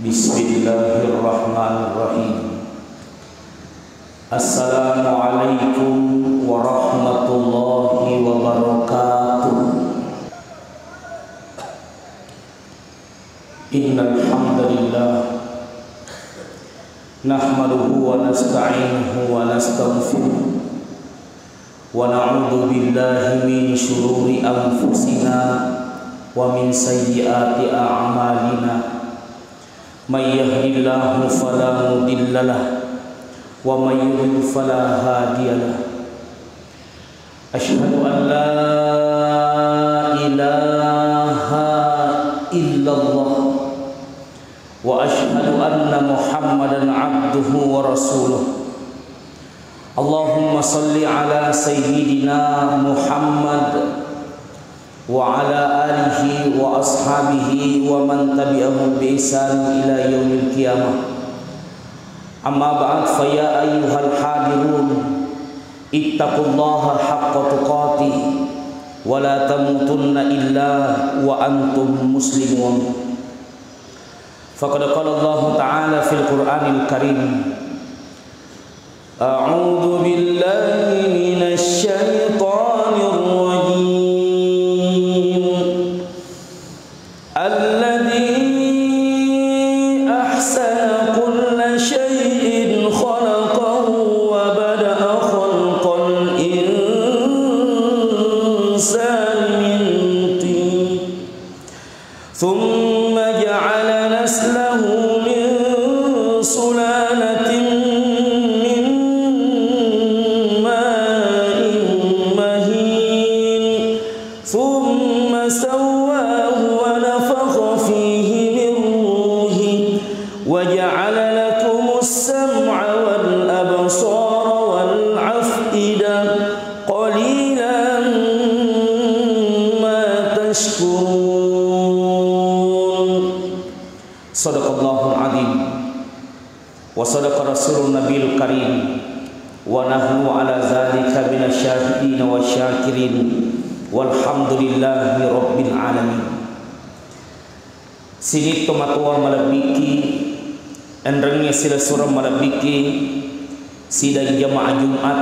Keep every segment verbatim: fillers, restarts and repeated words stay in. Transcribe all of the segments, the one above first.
Bismillahirrahmanirrahim. Assalamualaikum warahmatullahi wabarakatuh. Innal hamdalillah, nahmaduhu wa nasta'inuhu wa nastaghfiruh, wa na'udzu billahi min syururi anfusina wa min sayyiati a'malina. May yahdillahu fala mudilla lah, wa may yudlil fala hadiya lah. Asyhadu an la ilaha illallah, wa asyhadu anna Muhammadan abduhu wa rasuluh. Allahumma salli ala sayyidina Muhammad wa ala alihi wa ashabihi wa man tabi'ahum bi ihsan ila yaumil qiyamah. Amma ba'd, fa ya ayyuhal hadirun, ittaqullaha haqqa tuqatih, wa la tamutunna illa wa antum muslimun. Faqad qala Allahu ta'ala fil Qur'anil Karim, أعوذ بالله من الشيطان الرجيم. الذي أحسن كل شيء خلقه وبدأ خلق الإنسان من طين ثم جعل نسله من سلالة من ماء مهين ثم سواه ونفخ فيه من روحه وجعل لكم السمع والأبصار والأفئدة قليلا ما تشكرون. صدق الله العظيم وصدق رسول النبي الكريم ونحن على ذلك من الشاهدين والشاكرين والحمد لله رب العالمين. Sining tomatoa malebbiki, enrengnge silessureng malebbiki, sidang jamaah Jumat,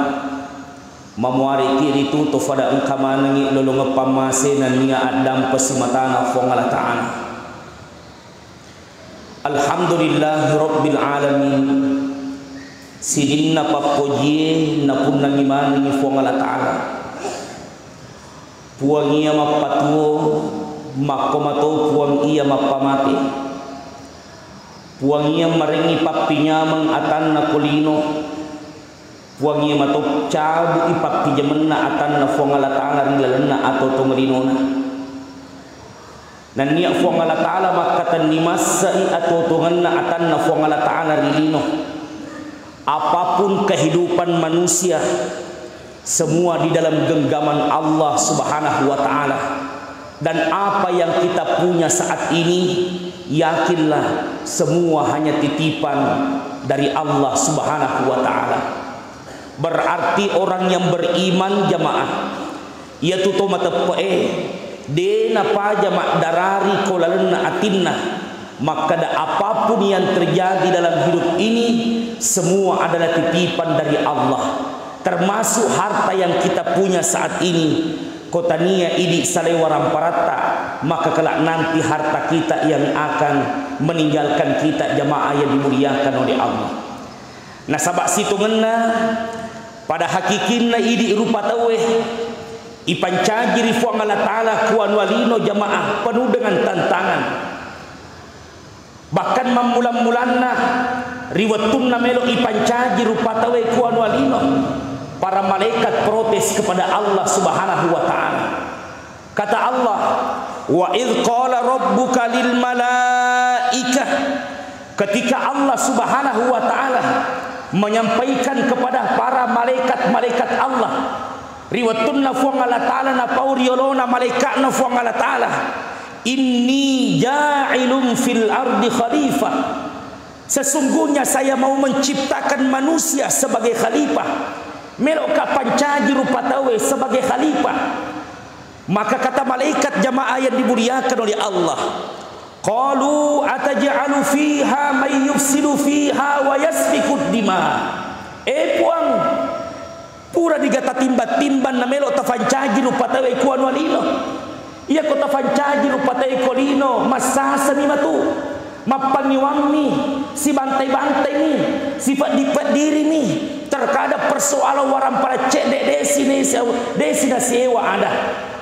mamuariki ritu to fada engka manengngi lolongeng pammase nennia addampe simatana Fuang Allah Ta'ala. Alhamdulillahi Rabbil Alamin. Sininna pappojie napunnangngi manengngi Fuang Allah Ta'ala. Puang iya mappatuo, makkomato Puang iya mappamate. Puang iya marengngi pappinyameng atanna ko lino. Puang iya mato cabu'i pappijemenna atanna Fuang Allah Ta'ala ri lalenna ato tongelinona. Nennia Fuang Allah Ta'ala makkatenni massa'i atuo-tuongenna atanna Fuang Allah Ta'ala ri lino. Apapun kehidupan manusia, semua di dalam genggaman Allah Subhanahu wa Ta'ala. Dan apa yang kita punya saat ini, yakinlah, semua hanya titipan dari Allah Subhanahu wa Ta'ala. Berarti orang yang beriman, jamaah, iyatu to mateppe'e, de napaja maddarari ko lalenna atinna, makkada apapun yang terjadi dalam hidup ini, semua adalah titipan dari Allah, termasuk harta yang kita punya saat ini. Ko tania idi salewang paratta, maka kelak nanti harta kita yang akan meninggalkan kita, jamaah yang dimuliakan oleh Allah. Nasaba sitongenna, pada hakikinna idi rupa tauwe ipancaji ri Fuang Allah Ta'ala kuanua lino, jamaah, penuh dengan tantangan. Bahkan mammula-mulanna ri wettunna melo ipancaji rupa tauwe kuanua lino, para malaikat protes kepada Allah Subhanahu wa Ta'ala. Kata Allah, "Wa idz qala rabbuka lil malaikah," ketika Allah Subhanahu wa Ta'ala menyampaikan kepada para malaikat-malaikat Allah, ri wettunna Fuang Allah Ta'ala napau ri yolona malaikatna Fuang Allah Ta'ala, "Inni ja'ilun fil ardi khalifah." Sesungguhnya saya mau menciptakan manusia sebagai khalifah. Meloka pancaji rupa tauwe sebagai khalifah. Maka kata malaikat, jamaah yang dimuliakan oleh Allah, Qalu ataj'alu fiha may yufsidu fiha wa yasfikud dima. Eh Puang, pura diga tatimba-timbang na melo tafancaji rupa tauwe ku anu lino. Iyako tafancaji rupa tauwe ko lino, massasami matu, mappangiwammi, sibantai-bantaimi, sipeddi-peddirimi. Terkadang persoalan warampara cedde desi, desi, desi nasiewa ada.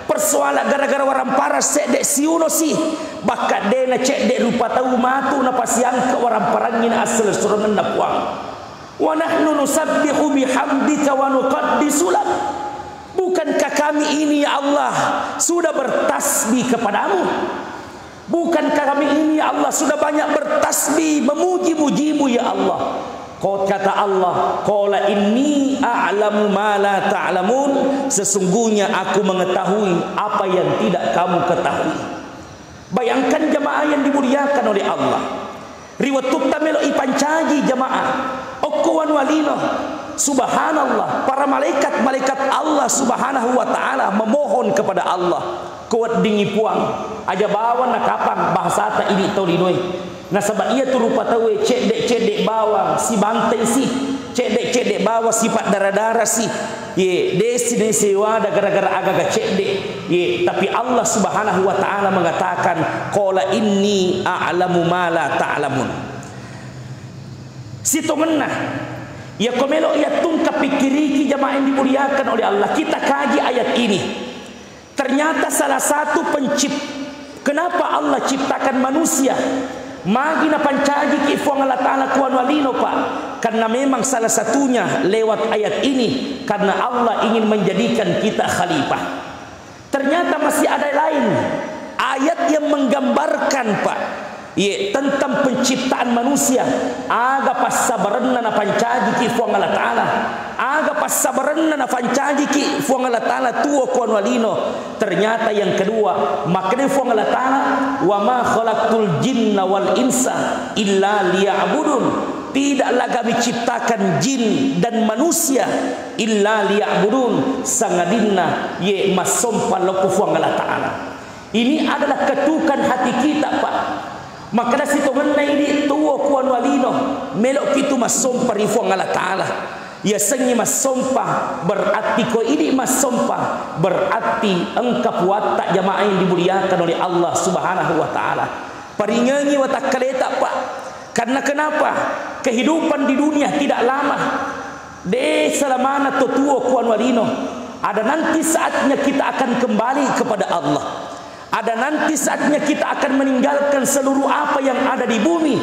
Persoalan gara-gara warampara sedde siunosi, bakka de nacedde rupa tau matu napasiangka waramparangngi na asselessurengenna Puang. Wa nahnu nusabbihu bihamdika wa nuqaddisu lak. Bukankah kami ini, ya Allah, sudah bertasbih kepadamu? Bukankah kami ini, ya Allah, sudah banyak bertasbih, memuji-mujimu, ya Allah? Kau kata Allah, qala inni a'lamu ma la ta'lamun, sesungguhnya aku mengetahui apa yang tidak kamu ketahui. Bayangkan jamaah yang dimuliakan oleh Allah. Ri wettutta melo ipancaji jamaah, okko wanua lino, subhanallah, para malaikat-malaikat Allah Subhanahu wa Ta'ala memohon kepada Allah, ko weddingngi Puang, aja bawang nakapang bahasata idi tau linoe. Nasaba iyatu rupa tauwe cedde-cedde bawang, sibantaisi, cedde-cedde bawang, sipaddara-darasi. Ye, desi, desi wada gara-gara agaga cedde. Ye, tapi Allah Subhanahu wa Ta'ala mengatakan, qala inni a'lamu ma la ta'lamun. Sitongenna, yako melo yattungka pikkiriki jamaah yang dimuliakan oleh Allah, kita kaji ayat ini. Ternyata salah satu pencipt-, kenapa Allah ciptakan manusia? Magi napancajiki Fuang Allah Ta'ala kuanu alino, Pak? Karena memang salah satunya lewat ayat ini, karena Allah ingin menjadikan kita khalifah. Ternyata masih ada lain ayat yang menggambarkan, Pak. Ye, tentang penciptaan manusia, aga passabarenna napancajiki Fuang Allah Ta'ala, aga passabarenna napancajiki Fuang Allah Ta'ala tuo kuanu alino. Ternyata yang kedua, makkedai Fuang Allah Ta'ala, "Wa ma khalaqtul jinna wal insa illa liya'budun." Tidaklah Kami ciptakan jin dan manusia illa liya'budun, sangadinna ye massompa lokko Fuang Allah Ta'ala. Ini adalah ketukan hati kita, Pak. Makkeda sitongenna idi tuo kuanu alino, meloki tu massompa ri Fuang Allah Ta'ala. Yasengngi massompa, berarti ko idi massompa, berarti engka puatta, jamaah yang dimuliakan oleh Allah Subhanahu wa Ta'ala. Paringengi watakkaleta, Pak. Karena kenapa? Kehidupan di dunia tidak lama. De selamana to tuo kuanu alino. Ada nanti saatnya kita akan kembali kepada Allah. Ada nanti saatnya kita akan meninggalkan seluruh apa yang ada di bumi.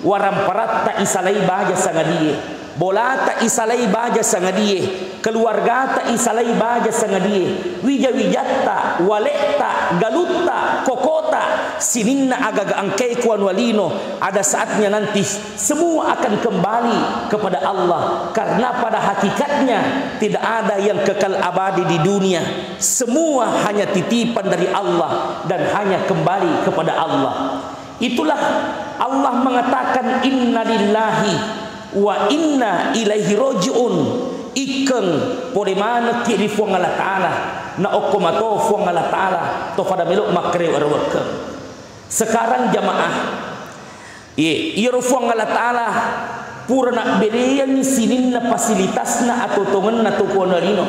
Waramparatta isalai baja sangadie, bolata isalai baja sangadie, keluargata isalai baja sangadie, wija-wijatta, wale'ta, galutta, kokota, sininna agaga engkae kuanu alino. Ada saatnya nanti semua akan kembali kepada Allah, karena pada hakikatnya tidak ada yang kekal abadi di dunia. Semua hanya titipan dari Allah dan hanya kembali kepada Allah. Itulah Allah mengatakan, "Inna lillahi wa inna ilaihi raji'un." Ikkeng pole manekki ri Fuang Allah Ta'ala, na okko mato Fuang Allah Ta'ala, to pada melo makkerewe-rewekkeng. Sekarang jamaah, Ye, iyaro Fuang Allah Ta'ala pura nabbereangngi sininna fasilitasna atau tongenna to kuano lino.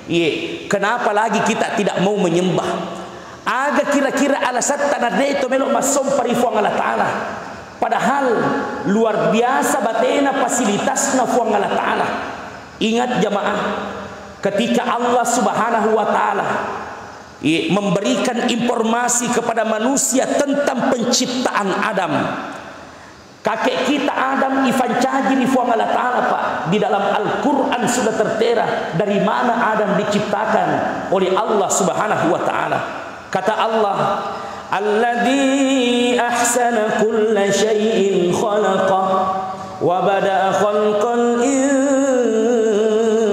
Ye, kenapa lagi kita tidak mau menyembah? Aga kira-kira alasatta na de to melo massompa ri Fuang Allah Ta'ala? Padahal luar biasa batena fasilitasna Fuang Allah Ta'ala. Ingat jamaah, ketika Allah Subhanahu wa Ta'ala, ye, memberikan informasi kepada manusia tentang penciptaan Adam. Kakek kita Adam ifancaji ri Fuang Allah Ta'ala, Pak. Di dalam Al-Quran sudah tertera dari mana Adam diciptakan oleh Allah Subhanahu wa Ta'ala. Kata Allah, "Alladzi ahsana kulla syai'in khalaqah wa bada'a khalqal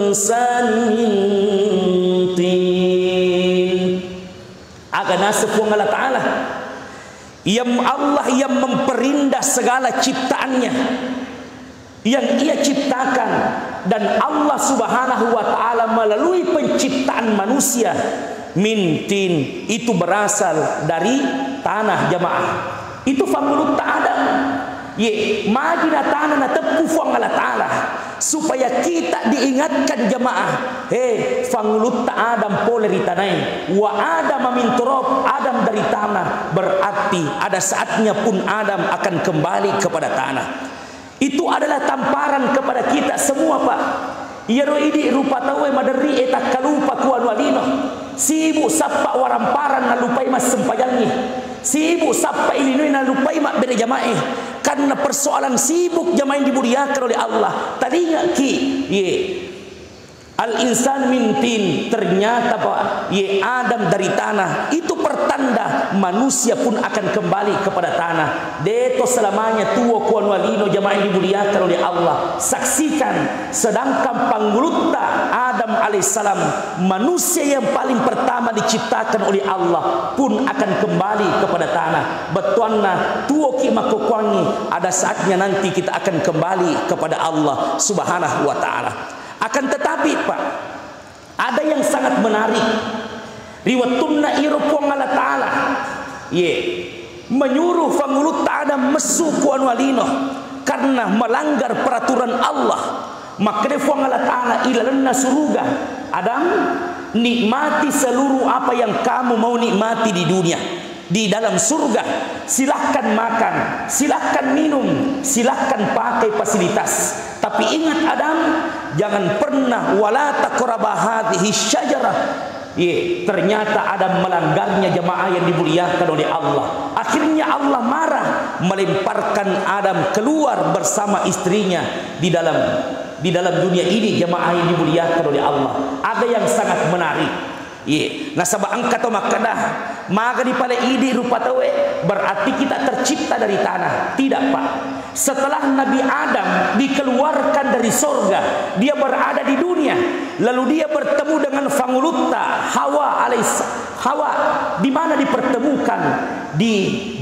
insani min tin." Aga naseng Fuang Allah Ta'ala, yang Allah yang memperindah segala ciptaannya, yang Ia ciptakan, dan Allah Subhanahu wa Ta'ala melalui penciptaan manusia, min tin, itu berasal dari tanah, jamaah. Itu fangulutta Adam. Ye, magi na tana nateppu Fuang Allah Ta'ala supaya kita diingatkan jamaah. He, fangulutta Adam pole ri tanai. Wa Adam min turab, Adam dari tanah. Berarti ada saatnya pun Adam akan kembali kepada tanah. Itu adalah tamparan kepada kita semua, Pak. Iyaro idi rupa tauwe maderri e takkalupa kuanu alino. Sibuk sappa waramparang nalupai massempajangngi. Sibuk sappa ilinoi nalupai mabbere jamae. Karena persoalan sibuk jamaah yang dimuliakan oleh Allah. Talingaki, ye. Al-insan min tin, ternyata, Pak, ye Adam dari tanah, itu pertanda manusia pun akan kembali kepada tanah. Deto selamanya tuo kuanu alino jamaah yang dimuliakan oleh Allah. Saksikan, sedangkan pangulutta Adam alaihissalam, manusia yang paling pertama diciptakan oleh Allah, pun akan kembali kepada tanah. Bettuanna, tuoki makkukuangngi, ada saatnya nanti kita akan kembali kepada Allah Subhanahu wa Ta'ala. Akan tetapi, Pak, ada yang sangat menarik. Ri wettunna iro Puang Allah Ta'ala, ye, menyuruh fangulutta Adam messu ku anu alino karena melanggar peraturan Allah. Makkeda Puang Allah Ta'ala ilalenna suruga, "Adam, nikmati seluruh apa yang kamu mau nikmati di dunia." Di dalam surga, silahkan makan, silahkan minum, silahkan pakai fasilitas. Tapi ingat Adam, jangan pernah, "Wala taqraba hadhihi syajarah." Ye, ternyata Adam melanggarnya, jamaah yang dimuliakan oleh Allah. Akhirnya Allah marah, melemparkan Adam keluar bersama istrinya di dalam, di dalam dunia ini, jamaah yang dimuliakan oleh Allah. Ada yang sangat menarik. Iye, nasaba engka tau makkeda, "Magani pale idi rupa tauwe, berarti kita tercipta dari tanah." Tidak, Pak. Setelah Nabi Adam dikeluarkan dari sorga, dia berada di dunia, lalu dia bertemu dengan fangulutta Hawa alaihis-, Hawa, di mana dipertemukan? Di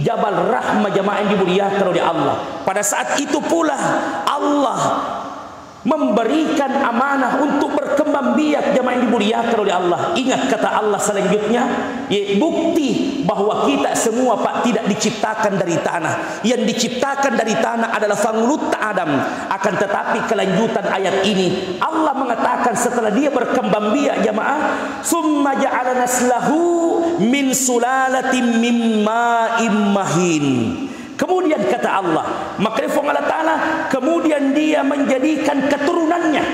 Jabal Rahmah, jamaah yang dimuliakan oleh Allah. Pada saat itu pula Allah memberikan amanah untuk berkembang biak, jamaah yang dimuliakan oleh Allah. Ingat kata Allah selanjutnya, ye, bukti bahwa kita semua, Pak, tidak diciptakan dari tanah. Yang diciptakan dari tanah adalah fangulutta Adam. Akan tetapi kelanjutan ayat ini, Allah mengatakan setelah dia berkembang biak, jamaah, "Summa ja'ala naslahu min sulalatin min ma'im mahin." Kemudian kata Allah, makkeda Puang Allah Ta'ala, kemudian Dia menjadikan keturunannya.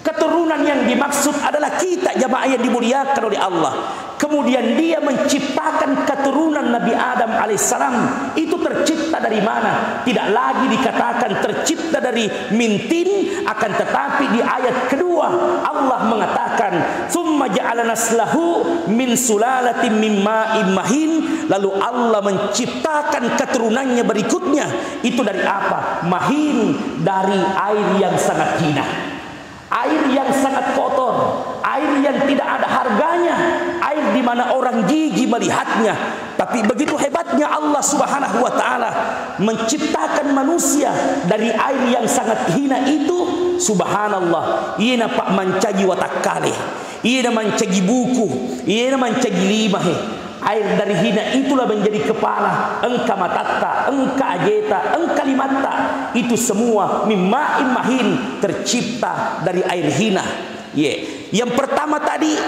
Keturunan yang dimaksud adalah kita, jamaah yang dimuliakan oleh Allah. Kemudian Dia menciptakan keturunan Nabi Adam alaihissalam. Itu tercipta dari mana? Tidak lagi dikatakan tercipta dari min tin, akan tetapi di ayat kedua Allah mengatakan, "Tsumma ja'ala naslahu min sulalatin min ma'in mahin," lalu Allah menciptakan keturunannya berikutnya. Itu dari apa? Mahin, dari air yang sangat hina. Air yang sangat kotor, air yang tidak ada harganya, air di mana orang jijik melihatnya. Tapi begitu hebatnya Allah Subhanahu wa Ta'ala menciptakan manusia dari air yang sangat hina itu, subhanallah, iyena, Pak, mancaji watakkale, iyena mancaji buku, iyena mancaji limahe. Air dari hina itulah menjadi kepala, engka matatta, engka ajeta, engka limatta. Itu semua min ma'in mahin, tercipta dari air hina. Ye. Yang pertama tadi,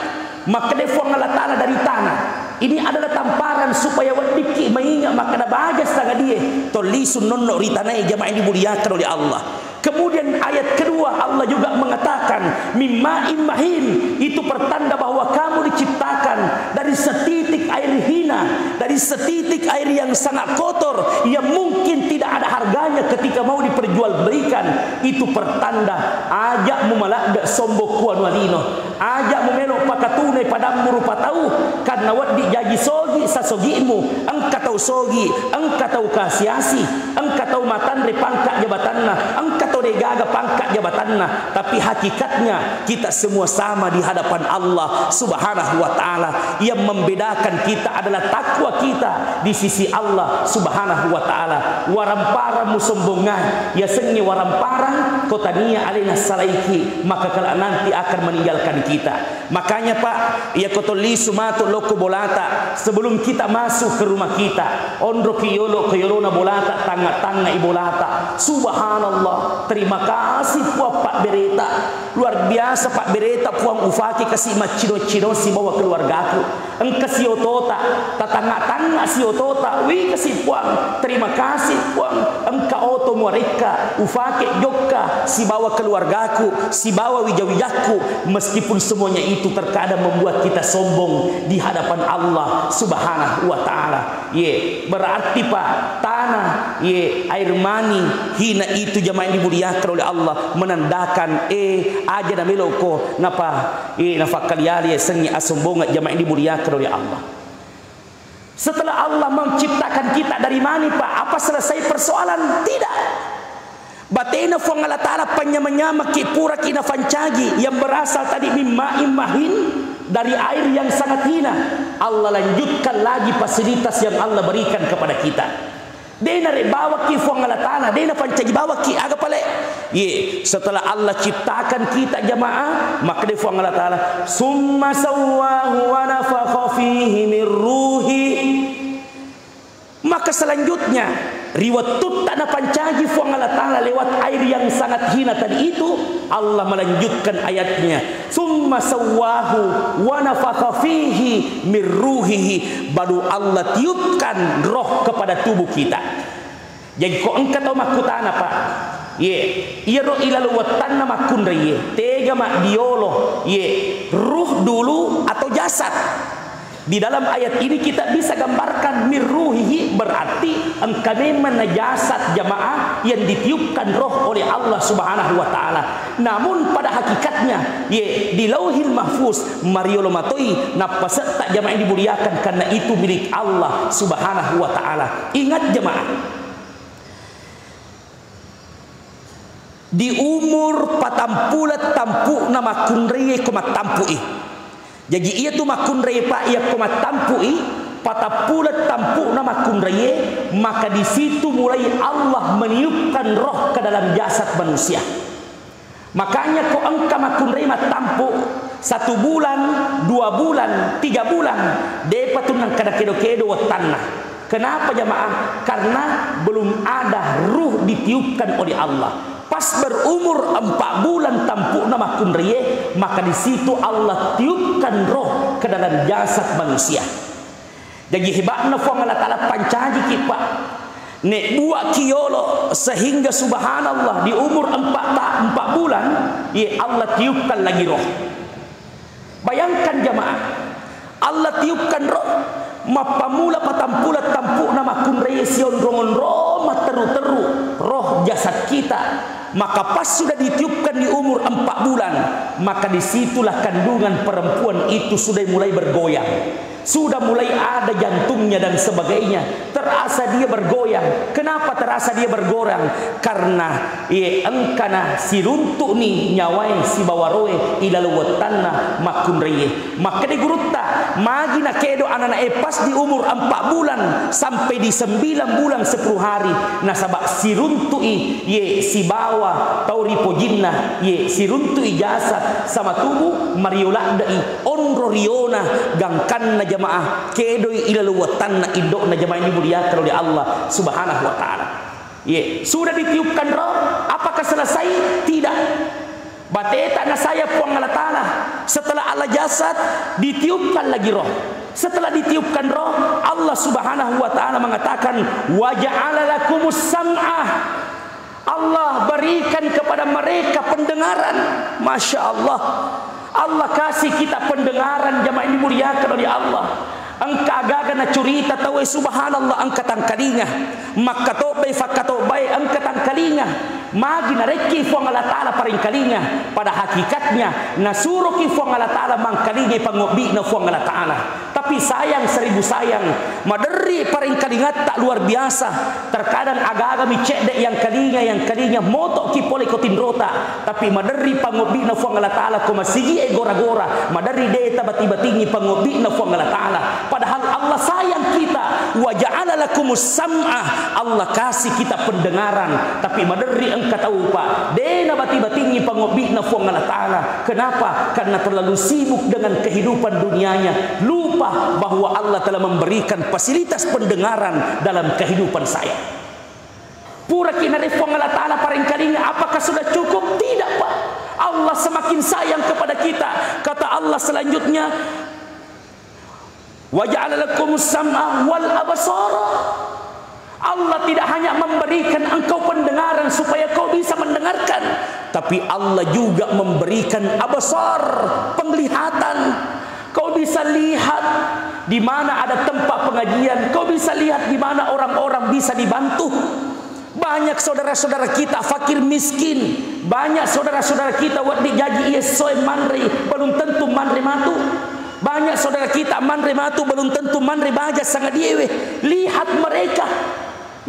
makkeda Puang Allah Ta'ala dari tanah. Ini adalah tamparan supaya weddikki maingat makkeda baja sangadie tollisu nonno ri tanae, jamaah yang dimuliakan oleh Allah. Kemudian ayat kedua Allah juga mengatakan, "Min ma'in mahin," itu pertanda bahwa kamu diciptakan dari setitik air hina, dari setitik air yang sangat kotor, yang mungkin tidak ada harganya ketika mau diperjualbelikan. Itu pertanda, aja mumaladde sombong kuanu alino. Aja mumelo pakatunai padammu rupa tau, karena wedding jaji sogi sasogimu, engka tau sogi, engka tau kasi-asi, engka tau matanre pangkat jabatanna, engka tau degaga pangkat jabatanna, tapi hakikatnya kita semua sama di hadapan Allah Subhanahu wa Ta'ala. Yang membedakan kita adalah takwa kita di sisi Allah Subhanahu wa Ta'ala. Waramparang musombongngai, yasengnge waramparang ko tania alena salaiki, maka kelak nanti akan meninggalkan kita. Makanya, Pak, iya ko to lisu matu lokko bolata, sebelum kita masuk ke rumah kita, onroki yolo ke yolona bolata, tangnga-tangngai bolata. Subhanallah, terima kasih Puang pabbereta. Luar biasa pabbereta Puang, ufake kasi maccino-cino sibawa keluargaku. Engka siotota, tatangnga-tangnga siotota, wi kasi Puang, terima kasih Puang, engka oto muarekka, ufake jokka sibawa keluargaku, sibawa wija-wijakku, meskipun semuanya itu terkadang membuat kita sombong di hadapan Allah Subhanahu wa Ta'ala. Ye, berarti, Pak, tanah, ye, air mani, hina itu jamaah yang dimuliakan oleh Allah, menandakan, eh, aja na meloko, napa, eh, nafakkaliali yasengnge asombongan jamaah yang dimuliakan oleh Allah. Setelah Allah menciptakan kita dari mani, Pak, apa selesai persoalan? Tidak. Batena Fuang Allah Ta'ala panyama-nyamaki puraki nafancaji yang berasal tadi min ma'in mahin, dari air yang sangat hina. Allah lanjutkan lagi fasilitas yang Allah berikan kepada kita. De' narebbawakki Fuang Allah Ta'ala, de' napancaji bawakki, aga pale? Ye, setelah Allah ciptakan kita jamaah, maka de' Fuang Allah Ta'ala, "Summa sawwahu wa nafakha fihi min ruhi." Maka selanjutnya, ri wettutta napancaji Fuang Allah Ta'ala lewat air yang sangat hina tadi itu, Allah melanjutkan ayatnya, "Tsumma sawwahu wa nafakha fihi min ruhihi," baru Allah tiupkan roh kepada tubuh kita. Jadi, ko engka tau makkutana, Pak, ye, iyaro ilaleng wettanna makkunraiye, tega maddiolo, ye, ruh dulu atau jasad? Di dalam ayat ini kita bisa gambarkan min ruhihi, berarti engka memang na jasad jamaah yang ditiupkan roh oleh Allah Subhanahu wa Ta'ala. Namun pada hakikatnya, ye, di Lauhil Mahfuz, mariolo matoi nappasetta jamaah yang dimuliakan, karena itu milik Allah Subhanahu wa Ta'ala. Ingat jamaah, di umur patampuleng tampu'na makkunraiye ko mattampu'i. Jaji, iyatu makkunrai, Pak, iyakko mattampu'i, patappuleng tampu'na makkunraiye, maka di situ mulai Allah meniupkan roh ke dalam jasad manusia. Makanya, ko engka makkunrai mattampu, satu bulan, dua bulan, tiga bulan, de'pa tu nengka nakedo-kedo wettanna. Kenapa, jamaah? Karena belum ada ruh ditiupkan oleh Allah. Pas berumur empat bulan tampu'na makkunraiye, maka di situ Allah tiupkan roh ke dalam jasad manusia. Jaji, hebatna Fuang Allah Ta'ala, pancajiki, Pak. Nebbuaki yolo sehingga, subhanallah, di umur empat ta-, empat bulan, ye, Allah tiupkan lagi roh. Bayangkan, jamaah, Allah tiupkan roh, mappamula patampuleng tampu'na makkunraiye sionrong-onrong, matteru-teru roh jasad kita, maka pas sudah ditiupkan di umur empat bulan, maka disitulah kandungan perempuan itu sudah mulai bergoyang, sudah mulai ada jantungnya dan sebagainya. Terasa dia bergoyang. Kenapa terasa dia bergoyang? Karena, ye, engkana siruntu'ni nyawae sibawa roe ilaleng wettanna makkunraiye. Makkeda gurutta, magi nakedo anana'e pas di umur empat bulan sampai di sembilan bulan sepuluh hari, nasaba siruntu'i, ye, sibawa tau ripojinna, ye, siruntu'i jasad sama tubuh, mario ladde'i onro riona gangkanna, jamaah, kedoi ilaleng wettanna indo'na, jamaah yang dimuliakan oleh Allah Subhanahu wa Ta'ala. Ye, sudah ditiupkan roh, apakah selesai? Tidak. Bateta nasaya Puang Allah Ta'ala, setelah Allah jasad, ditiupkan lagi roh. Setelah ditiupkan roh, Allah Subhanahu wa Ta'ala mengatakan, "Wa ja'ala lakumus sam'a." Allah berikan kepada mereka pendengaran. Masya Allah. Allah kasih kita pendengaran, jamaah yang dimuliakan oleh Allah. Engka aga-aga nacurita tauwe, subhanallah, engka tangkalinga. Makkatobbai, fakkatobbai, engka tangkalinga. Magi narekki Fuang Allah Ta'ala parengkalinga. Pada hakikatnya, nasuroki Fuang Allah Ta'ala mangkalingai pangobbi'na Fuang Allah Ta'ala. Tapi sayang seribu sayang, maderri parengkalingatta luar biasa. Terkadang aga-aga mi cedde yang kalinga, yang kalinga motoki pole ko tinrota. Tapi maderri pangobbi'na Fuang Allah Ta'ala ko masigi e gora-gora, maderri de tabati-batingi pangobbi'na Fuang Allah Ta'ala. Padahal Allah sayang kita. Wa ja'ala lakumus sam'a, Allah kasih kita pendengaran. Tapi maderri engka tau, Pak, de nabati-batingi pangobbi'na Fuang Allah Ta'ala. Kenapa? Karena terlalu sibuk dengan kehidupan dunianya, lupa bahwa Allah telah memberikan fasilitas pendengaran dalam kehidupan saya. Puraki nareppo Allah Ta'ala parengkalinga, apakah sudah cukup? Tidak, Pak. Allah semakin sayang kepada kita. Kata Allah selanjutnya, "Wa ja'ala lakumus sam'a wal absara." Allah tidak hanya memberikan engkau pendengaran supaya kau bisa mendengarkan, tapi Allah juga memberikan absar, penglihatan. Kau bisa lihat di mana ada tempat pengajian, kau bisa lihat di mana orang-orang bisa dibantu. Banyak saudara-saudara kita fakir miskin, banyak saudara-saudara kita wedding jaji iye soe manre, belum tentu manre matu. Banyak saudara kita manre matu, belum tentu manre baja sangadiewe. Lihat mereka.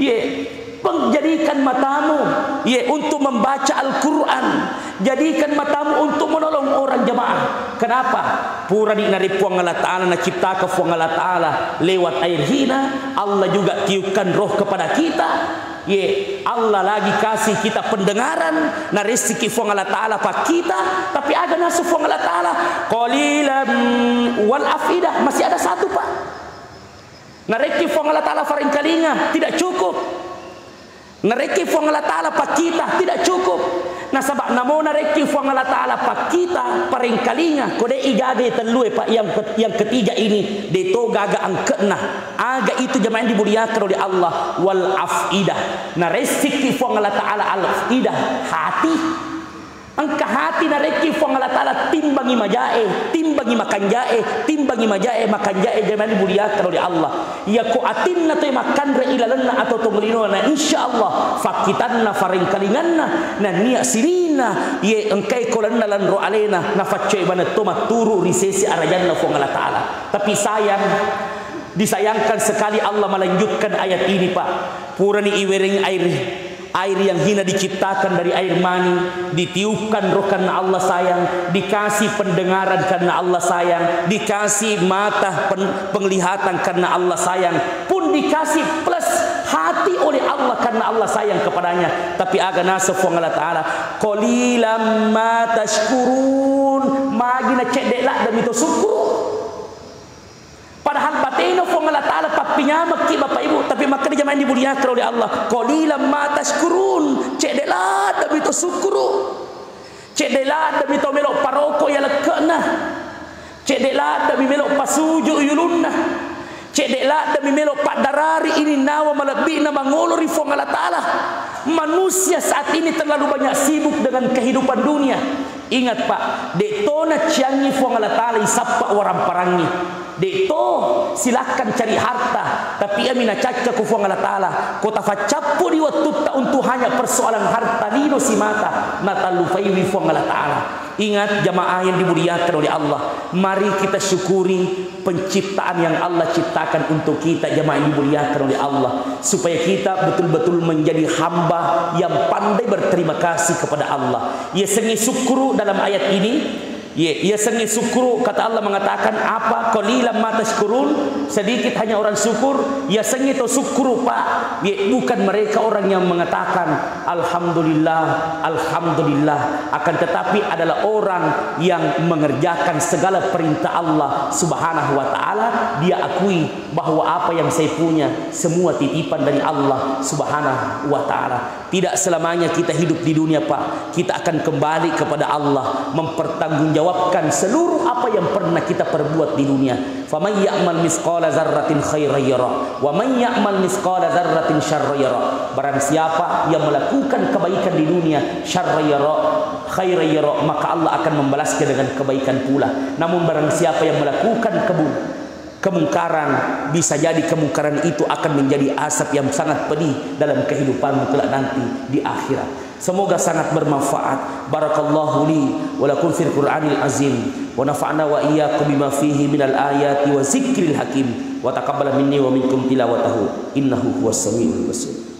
Ye, peng-, jadikan matamu, ye, untuk membaca Al-Quran. Jadikan matamu untuk menolong orang, jamaah. Kenapa? Purani nareppo Fuang Allah Ta'ala naciptakan Fuang Allah Ta'ala lewat air hina, Allah juga tiupkan roh kepada kita. Ye, Allah lagi kasih kita pendengaran, naresiki Fuang Allah Ta'ala pa kita, tapi aga nasu Fuang Allah Ta'ala, qalilan wal afidah, masih ada satu, Pak. Narekki Fuang Allah Ta'ala farengkalinga, tidak cukup. Narekki Fuang Allah Ta'ala pakkita, tidak cukup. Nasaba namo narekki Fuang Allah Ta'ala pakkita, parengkalinga, ko de igaga tellue, Pak, yang ke-, yang ketiga ini, de to gaga angke'na. Aga itu, jamaah yang dimuliakan oleh Allah, wal afidah. Naresiki Fuang Allah Ta'ala al afidah, hati. Engka hati narekki Fuang Allah Ta'ala timbangi majae, timbangi makanjae, timbangi majae, makanjae, jamaah dimuliakan oleh Allah. Yako atinna toe makkanre ilalenna atau tongolinona, insya Allah fakkitanna farengkalinganna, nania sininna, ye engkai kolenna lanro alena, nafaccoi maneng to matturu ri sesi arajanna Fuang Allah Ta'ala. Tapi sayang, disayangkan sekali Allah melanjutkan ayat ini, Pak. Purani iwereng air, air yang hina diciptakan dari air mani, ditiupkan roh karena Allah sayang, dikasih pendengaran karena Allah sayang, dikasih mata pen-, penglihatan karena Allah sayang, pun dikasih plus hati oleh Allah karena Allah sayang kepadanya. Tapi aga nasu Fuang Allah Ta'ala, qalilan ma tashkurun, magi na cedde ladde mi to syukur. Padahal batena Fuang Allah Ta'ala pappinyamekki, Bapak Ibu, tapi makkeda jamaah yang dimuliakan oleh Allah, qalilan ma tashkurun, cedde ladde mi to syukuru, cedde ladde mi to melo paroko ya lekke'na, cedde ladde mi melo pasuju yulunna, cedde ladde mi melo paddarari ininnawa malebbi'na mangolo ri Fuang Allah Ta'ala. Manusia saat ini terlalu banyak sibuk dengan kehidupan dunia. Ingat, Pak, de to naciangi Fuang Allah Ta'ala isappa waramparangngi. De to, silakkan cari harta, tapi ami nacacca ko Fuang Allah Ta'ala, ko tafaccappu di wattutta untuk hanya persoalan harta lino simata, natallufaiwi Fuang Allah Ta'ala. Ingat, jamaah yang dimuliakan oleh Allah, mari kita syukuri penciptaan yang Allah ciptakan untuk kita, jamaah yang dimuliakan oleh Allah, supaya kita betul-betul menjadi hamba yang pandai berterima kasih kepada Allah. Yasengnge syukuru dalam ayat ini, ye, yasengnge syukuru, kata Allah mengatakan apa? Qalilan ma tashkurun, sedikit hanya orang syukur. Yasengnge to syukuru, Pak, ye, bukan mereka orang yang mengatakan, "Alhamdulillah, alhamdulillah." Akan tetapi adalah orang yang mengerjakan segala perintah Allah Subhanahu wa Ta'ala, dia akui bahwa apa yang saya punya semua titipan dari Allah Subhanahu wa Ta'ala. Tidak selamanya kita hidup di dunia, Pak. Kita akan kembali kepada Allah, mempertanggungjawabkan seluruh apa yang pernah kita perbuat di dunia. Faman ya'mal mitsqala dzarratin khairan yara, wa man ya'mal mitsqala dzarratin syarran yara. Barang siapa yang melakukan kebaikan di dunia, syarran yara, khairan yara, maka Allah akan membalasnya dengan kebaikan pula. Namun barang siapa yang melakukan kebu-, kemungkaran, bisa jadi kemungkaran itu akan menjadi asap yang sangat pedih dalam kehidupanmu kelak nanti di akhirat. Semoga sangat bermanfaat. Barakallahu li wa lakum fil Qur'anil azim, wa nafa'na wa iyyakum bima fihi minal ayati wa zikril hakim, wa taqabbala minni wa minkum tilawatahu, innahu huwas samiul basir.